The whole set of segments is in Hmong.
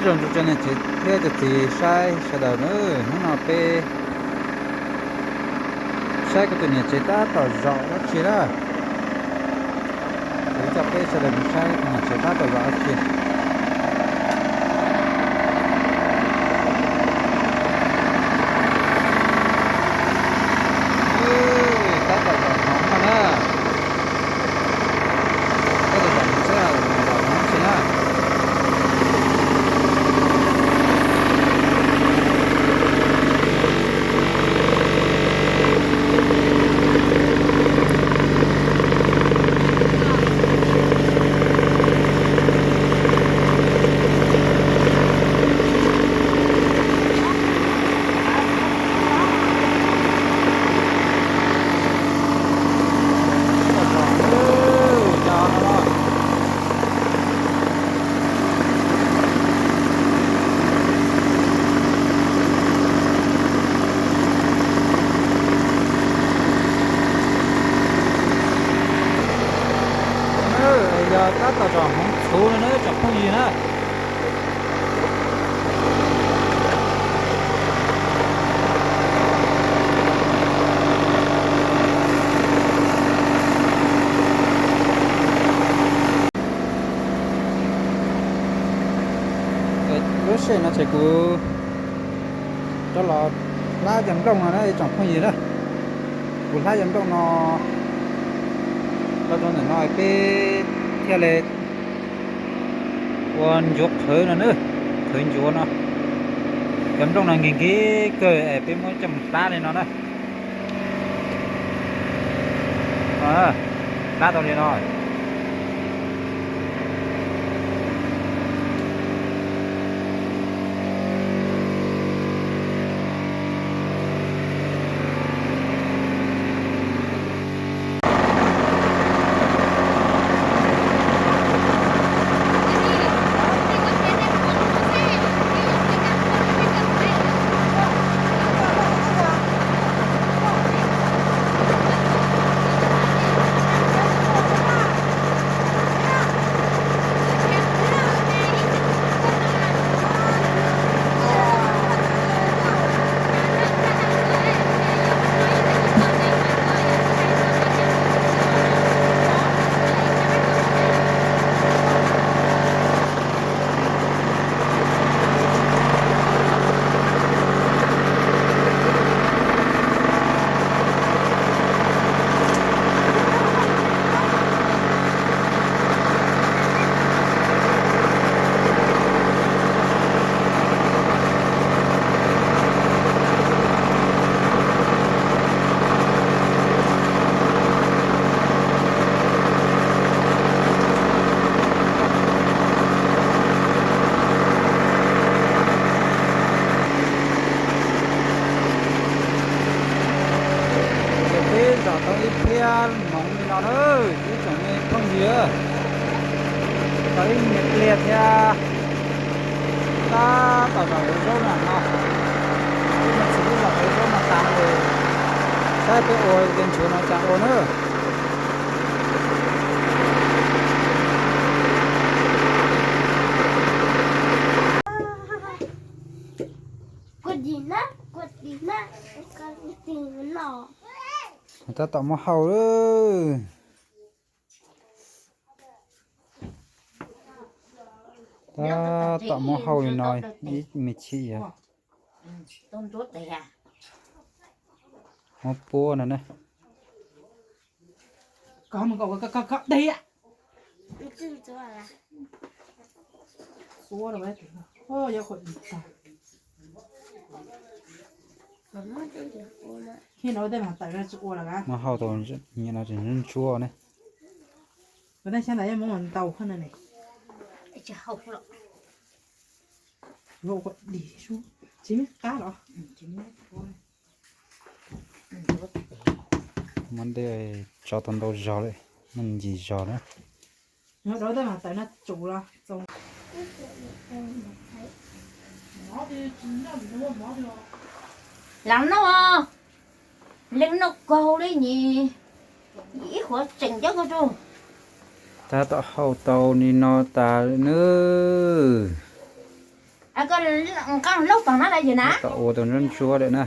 Zoo tso niam tsev thiab cov txiv saib sawv daws na, hnub no peb saib kuv tus niam tsev tab tom zom dab tsi na. Kuv coj peb sawv daws mus saib tus niam tsev tab tom zom dab tsi. Tab tom zom hmoov no na. Tab tom zom hmoov xwb, zom hmoov tsis na. Yog tab tom zom hmoov txhuv no na tsoom phooj ywg na. Lub sij hawm no ces kuv rov los hlab cov nplooj no na ib tsoom phooj ywg na. Kuv hlab cov nplooj no los rau ntawm no peb thiaj li ua ncuav qhwv no na, qhwv ncuav no. Cov nplooj no nkig nkig kawg es peb muab coj mus hlab li no na. Hlab tau li no. Ces peb zom tau ib phiab hmoov li no na, ib tsoom me phooj ywg, tau ib me pliag thiab. Tab tom zom hauv zaub na no, ib me txiv twb zom hauv zaub no tas lawm, saib peb ua tus ntshuav no cas ua na. Tab tom muab hau lawm. Tab tom muab hau li no ib me chim yog muab puab no ne. Muab hau tau nyiam no tseem ntsuab ne. Muab dej tso tau ntau zog lawm, muaj ntsis zog na. Lam noj, leej noj kaug li nyis, ib huav tseem coob kawg rau. Tab tom hau tau li no tas lawm nawb. Koj nqa lauj tom na, yog na. Tau ua tau ntsuab ntsuab lawm na.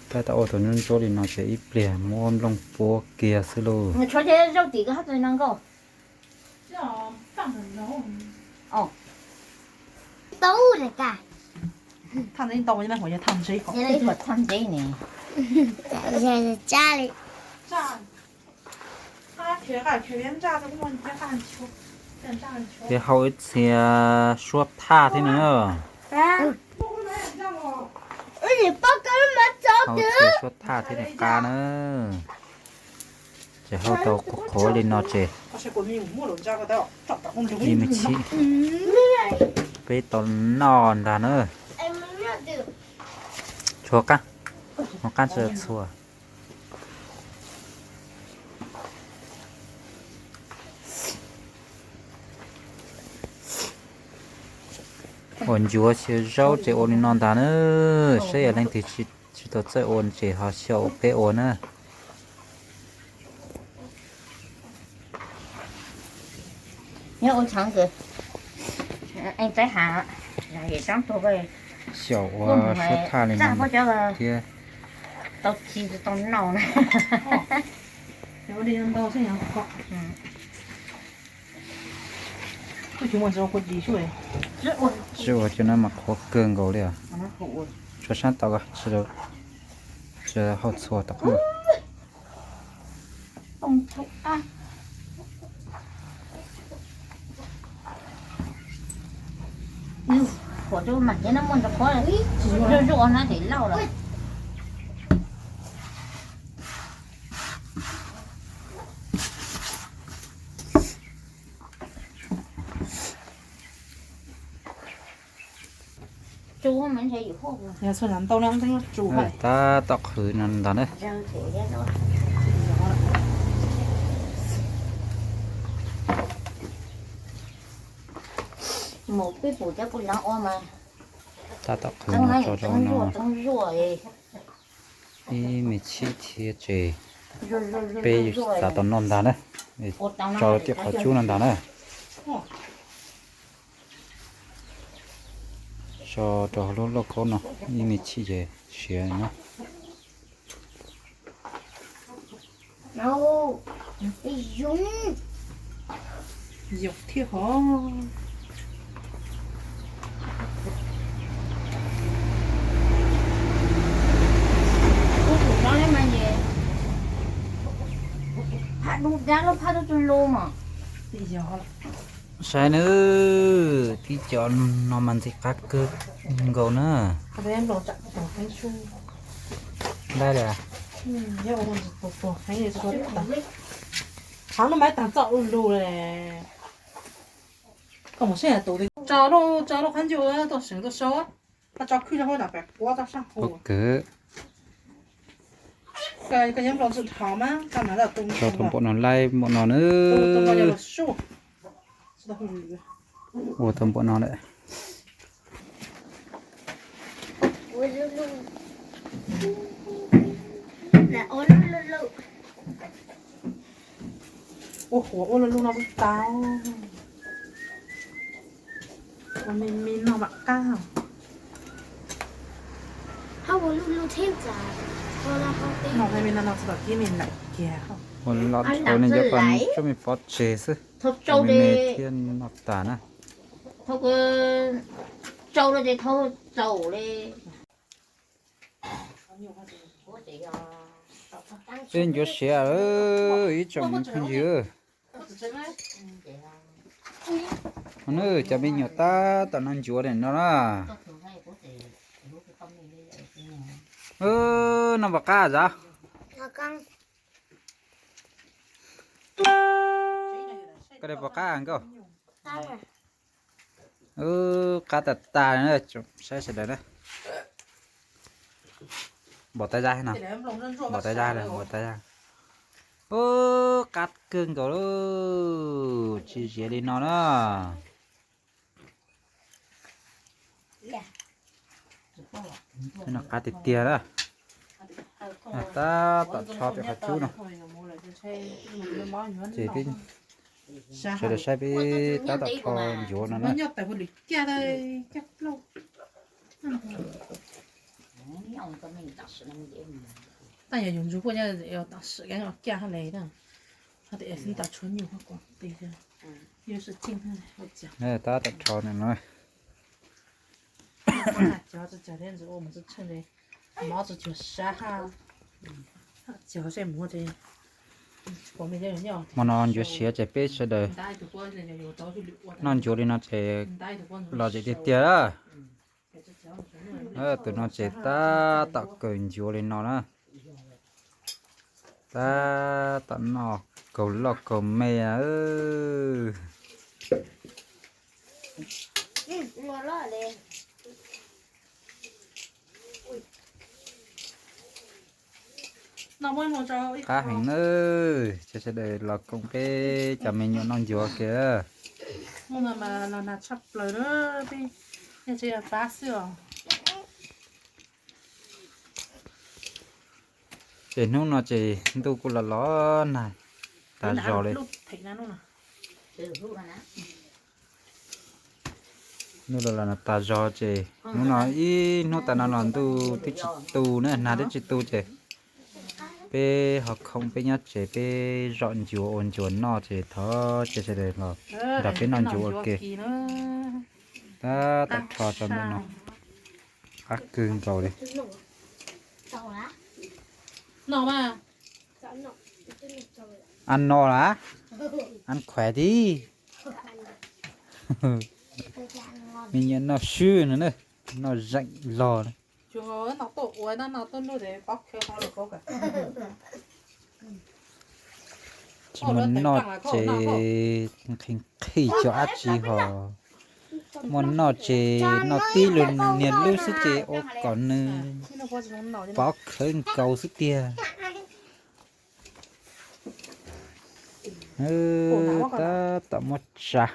Tab tom ua tau ntsuab ntsuab li no ces ib pliag muab nplooj puab kiag xwb lauj. Tshuav cov zaub tim koj hab no nkauj. Tau ne. Thaj ntxeb ne. Thiab hau ib txhia suab thaj thiab na. Hau ib txhia suab thaj thiab nws qab na. Ces hau tau qhuav qhuav li no ces ib me chim peb tau noj ntag na. Txhua qab, ua qab txhua. Ua ncuav xyaw zaub ces ua li no ntag na. Saib yog leej twg tsis tau txawj ua ces ho xyaum peb ua na. Xyaum ua suab thaj li no thiab. Tsis ua cov no mas qhuav kawg nkaus li os. Tsuas sab tod, tsis hau txhua tom qab. Qhuav rau mas nyob no muaj ntsis qhuav, zuj zus na ces lauj lawm. Tab tom qhwv no ntag na. Tab tom qhwv no tso rau no ib me chim thiab ces peb yuav xav tau noj ntag na. Tso tim qhov cub no ntag na. Tso rau hauv lub lauj kaub no ib me chim ces siav na. Zoo thiab hov. Phaj dub dab lub phaj dub tu lu mas. Saib nawb, tib co no mas ntxim qab kawg nkaus na. Nplaim, tso lub, tso lub qab ncuj tuaj seem tuaj sau, koj tso khwb rau hauv nram pem quav toj sab hauv. Tso tus npaum no laib npaum no nawb. Ua tau npaum no lawm. Ua qhuav ua luj luj no kuj tau. Ua me me no mam qab. Ua me me no no txog tom kib me nlaim kiag. Ua loj dhau ne, cov poj niam coj me pov tseg xwb. Me me thiab noj tas na. Peb ncuav siav ib tsoom me phooj ywg. Cov me nyuam tab tom noj ncuav no na. Noj npaum qab zov. Koj de npaum qab nkauj? Qab tas tas na, saib sawv daws na. Npaum tab zab no, npaum tab zab, npaum tab zab. Ub, qab kawg nkaus lauj, tsis ziav li no na. No qab tiag tiag na. Tab tom rho pem qhov cub no. Ces peb Sawv daws saib peb tab tom rho ncuav no na. Tab tom rho no. Hmo no ncuav siav ces peb sawv daws noj ncuav li no ces lom zem tiag tiag. Tus no ces tab tom kawg ncuav li no na. Tab tom noj kaug loj kaug me. Qab heev na, ces sawv daws los koom peb cov me nyuam noj ncuav kiag. Ces hnub no ces ntuj kuj los los nag tas zog li. Ntuj los los nag tas zog ces hnub no ib hnub tas no los ntuj twb tsis tu na, nag twb tsis tu ces peb ho khoom peb nyob tsev peb zom ncuav ua ncuav noj ces thov cia sawv daws los nrog peb noj ncuav ua ke. Tab tom rho tso ntawm no, qab kawg nkaus li. Ab no las, ab khuav thiab. Me nyuam noj swb no na, noj zeem log na. Tsis muaj noj ces nqhis nqhis cov dab tsi ho, muaj noj ces noj tib lub niag lub xwb ces ua kom nws pov khawv nkaus xwb tiag. Tab tom muab tsa,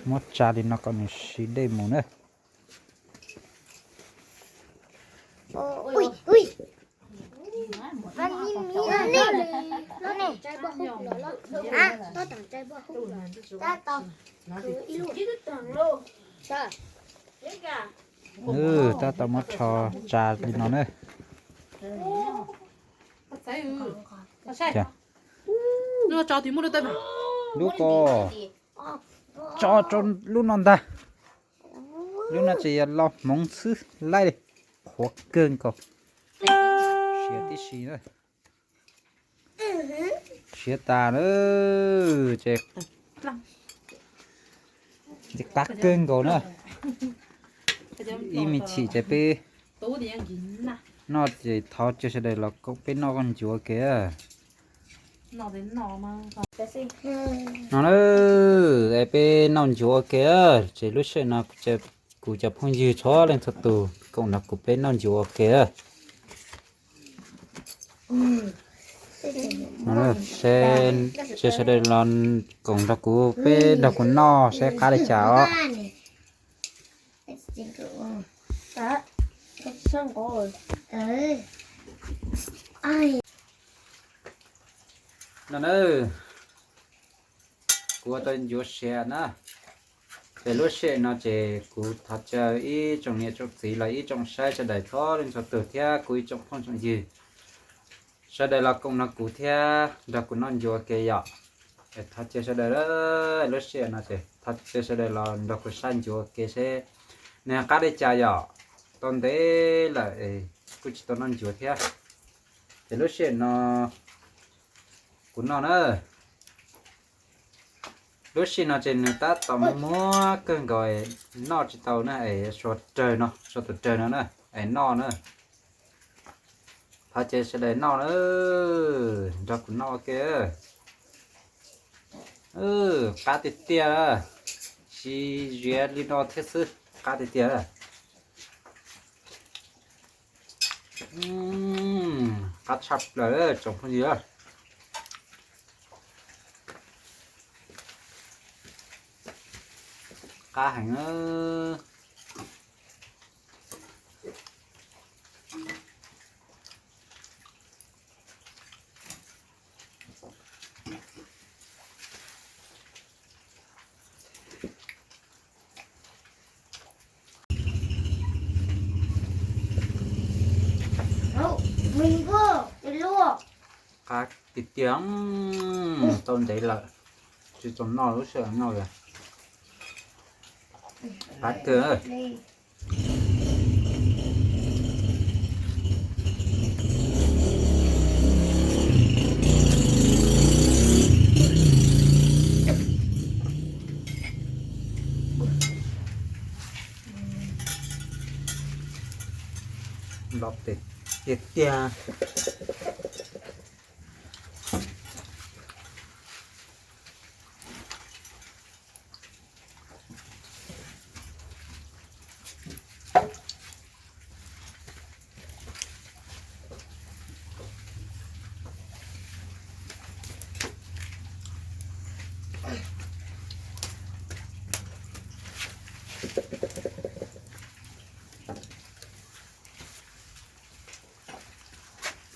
muab tsa li no kom nws siv dej mus na. Tab tom muab rho tsa li no na. Lub ko tso rau lub no ntag. Lub no ces yog lo hmoov xwb laij li, qhuav kawg nkaus. Siav tib si na. Siav tas na, ces qab kawg nkaus na. Ib me chim ces peb noj ces thov cia sawv daws los koom peb noj ncuav ke. No na, es peb noj ncuav ua ke, ces lub sij hawm no kuv cov phooj ywg txhua leej txhua tus koom nrog kuv peb noj ncuav ua ke. Ces sawv daws los koom nrog kuv peb nrog kuv noj seb qab li cas os. No na, kuv ua tau ncuav siav na. Ces lub sij hawm no ces kuv thov caw ib tsoom niam tsoom txiv los ib tsoom saib sawv daws txhua leej txhua tus thiab kuv ib tsoom phooj tsoom ywg, sawv daws los koom nrog kuv thiab nrog kuv noj ncuav ke yom. Thov caw sawv daws, lub sij hawm no ces thov caw sawv daws los nrog kuv saib ncuav ke seb nws qab li cas yom. Tau ntev lawm es kuj tsis tau noj ncuav thiab. Ces lub sij hawm no kuv noj na. Lub sij hawm no ces nws tab tom muag muag kawg nkaus, noj tsis tau na es suav rawg no, suav tus rawg no na, es noj na. Thov caw sawv daws noj na, nrog kuv noj ua ke. Qab tiag tiag, tsis ziav li no thiab xwb, qab tiag tiag. Qab tshaj plaws tsoom phooj ywg. Qab heev. Qab tiag tiag, tau ntev lawm, tsis tau noj lub sij hawm noj li. Qab kawg. Los tes tiag tiag.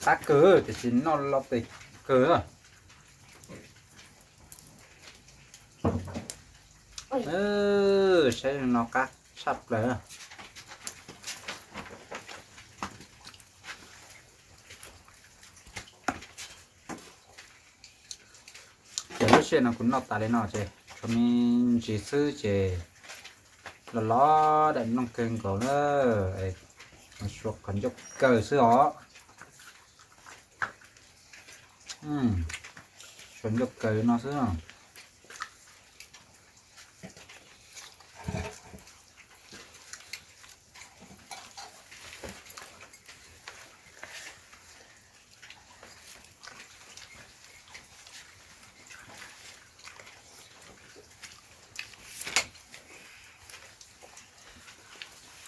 Qab kawg tiam sis noj los tes kawg. Saib no qab tshaj plaws. Ces lub sij hawm no kuv noj tas li no ces tshuav me ntsis xwb ces los los daim nplooj kawg nkaus na. Suav qhov ncauj kaw xwb os. Suav ncauj kaw no xwb.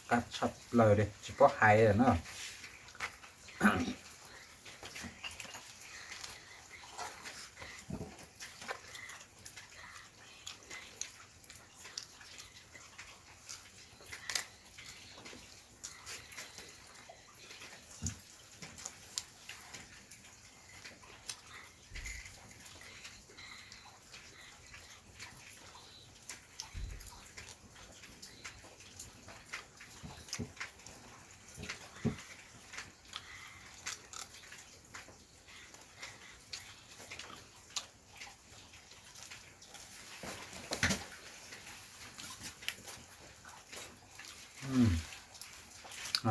Qab tshaj plaws li tsis paub hais lawm na.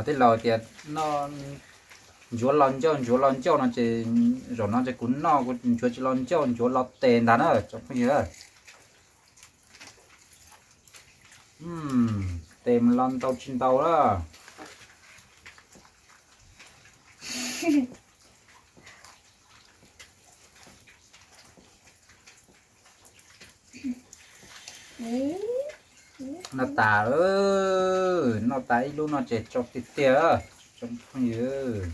Tij laug tias noj ntsuav los ncauj, ntsuav los ncauj no ces zaum no ces kuv noj kuv ntsuav tsis los ncauj, ntsuav los tes ntag na tsoom phooj ywg. Tes los ntau tsis ntau lawm. Noj tas, noj tas ib lub no ces tsau tiag tiag tsoom phooj ywg.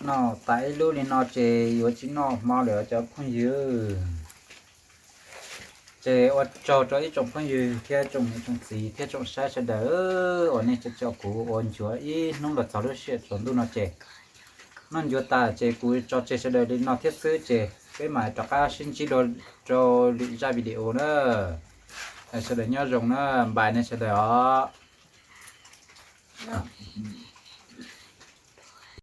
Noj tas ib lub li no ces yuav tsis noj hmo lawm cov phooj ywg. Ces ua tsaug rau ib tsoom phooj ywg thiab tsoom niam tsoom txiv thiab tsoom saib sawv daws uas nej coj kuv ua ntsuav ib hnub los txog lub sij hawm tsaus ntuj no ces noj ntsuav tas ces kuv tso tseg sawv daws li no thiab xwb ces peb mam rov qab sib ntsib dua rau lwm zaj video na. Sawv daws nyob zoo na, npais nej sawv daws os.